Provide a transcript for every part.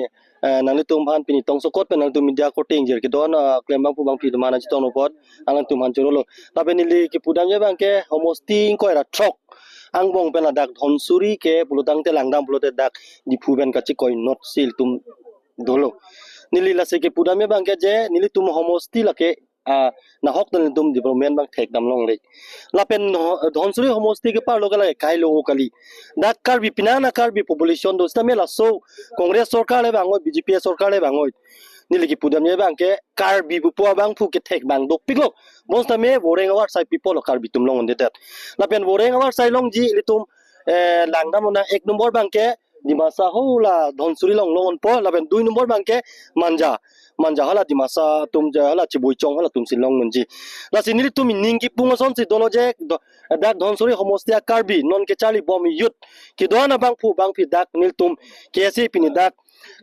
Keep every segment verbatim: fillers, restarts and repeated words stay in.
eh, nanglitum aphan pini tongsokot pen nanglitum media korte ingjir kedo-an, ah, klembangphu bangphi atum aphan nangchetong apot, alangtum aphan choro lo. Lapen neli kipudamji abangke homosti ingkoi ra throk angbong pen ladak Dhansiri ke pulotangte langdam pulote dak Diphu pen kachekoi not si ilitum dolo. Neli lasi kipudamji abangke je nelitum homosti lake, ah, nahok ta nelitum development abang thekdam longle. Lapen ho-, Dhansiri homosti ke parlo kala kailo kali. Dak Karbi pini an a Karbi population do sitame laso Congress sorkar le vangoi, B J P sorkar le vangoi. Neli kipudamji abangke Karbi pupo abangphu kethek abang dopiklo. Bonsitame voreng avarsai pipo lo Karbi atum along un'edet. Lapen voreng avarsai longji ilitum, eh, langdam un-e ek nombor abangke Dimasa hala Dhansiri along long unpo, lapen dui nombor abangke Manja. Manja hala Dimasa atum je hala Chiboichong halatum si long unji. Lasi nelitum ning kipung asonsi dolo je do-, dak Dhansiri homosti a Karbi non kecharli bom youth kedo-an abangphu bangphi dak nelitum K S A pini dak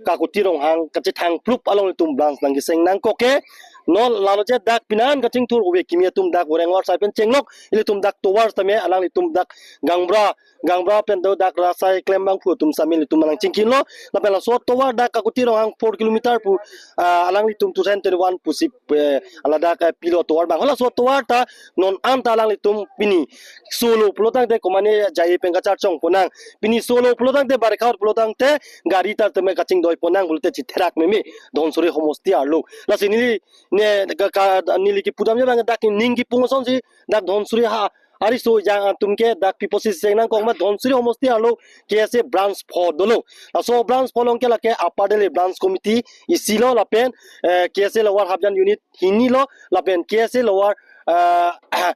Kakuti Ronghang kachethang plup along ilitum branch nangkeseng nangkok ke. Non lalo je dak pini an kachingthur ove kimi atum dak voreng avarsai pen chenglok, ilitum dak tovar sitame alanglitum dak Gangbra, Gangbra pen do dak rasai klembangphu atum sitame ilitum nangchingkinlo. Lapen laso tovar dak Kakuti Ronghang four kilometer pu, ah, alanglitum two thousand twenty-one pusi, eh, ladak, eh, pilo tovar abang. Halaso tovar ta non anta alanglitum pini solo pulotangte komane jai pen kacharchong ponang. Pini solo pulotangte barikha pulotangte gari ta teme kachingdoi ponang pulote chitherak meme Dhansiri homosti arlo. Lasi neli ne ka, ka, neli kipudamji abang dak ning kipung asonsi dak Dhansiri ha ariso jang atum ke dak piposi seng nangkok ma Dhansiri homosti arlo K S A branch pho dolo. Laso branch pho along ke lake Upper Delhi branch committee isi lo lapen, eh, K S A Lower Hapjan unit hini lo lapen K S A Lower, eh,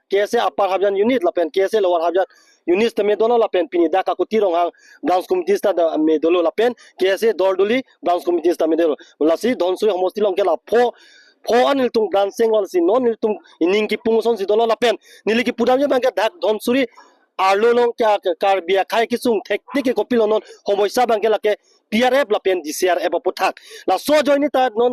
K S A Upper Hapjan unit lapen K S A Lower Hapjan unit sitame dolo lapen pini dak Kakuti Ronghang branch committee sitame dolo lapen K S A Dordoli branch committee sitame dolo. Lasi Dhansiri homosti along ke la pho pho an ilitum branch seng lo lasi non ilitum ning kipung asonsi dolo lapen neli kipudamji abangke dak Dhansiri arlo along ke Karbi akhei kesung thektik ke kopilo non homoista abangke lake T R F lapen D C R F aputhak. Laso ajoine ta non,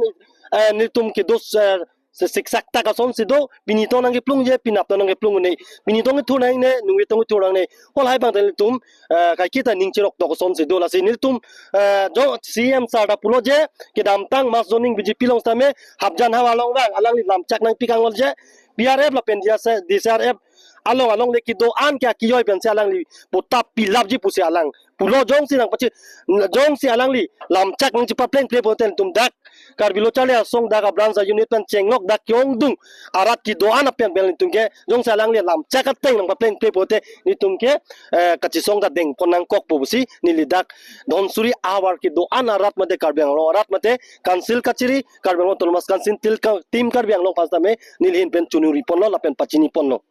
eh, nelitum kedo, eh, se siksak tak asonsi do, pini tong nangkeplung je, penap tong nangkeplung un-e, pini tong ithur nangne, nungve tong ithur nangne, halahai abang ta nelitum, eh, kaiketa ning cherok tok asonsi do, lasi nelitum, eh, jo C M sir ta pulo je, kedamtang mass joining B J P along sitame, Hapjan havar along abang, alangli lamchak nangpik anglong je, T R F lapen D C R F along alongle kedo-an ke akijoi pensi alangli pota pilapji pusi alang pulo jongsi nangpachi, jongsi alangli lamchak nangchepaplengple pote ilitum dak Karbi Lo Charli Asong dak a branch a unit pen chenglok dak kiyongdung arat kedo-an apen pen ilitum ke jongsi alangli lamchak ateng nangpaplengple pote ilitum ke, eh, kachesong ta dengpon nangkokpo pusi neli dak Dhansiri ahavar kedo-an arat mate Karbi Anglong arat mate Council kachiri Karbi Anglong Autonomous Council til ka, Team Karbi Anglong aphan sitame neli ahin pen choningri ponlo lapen pachini ponlo.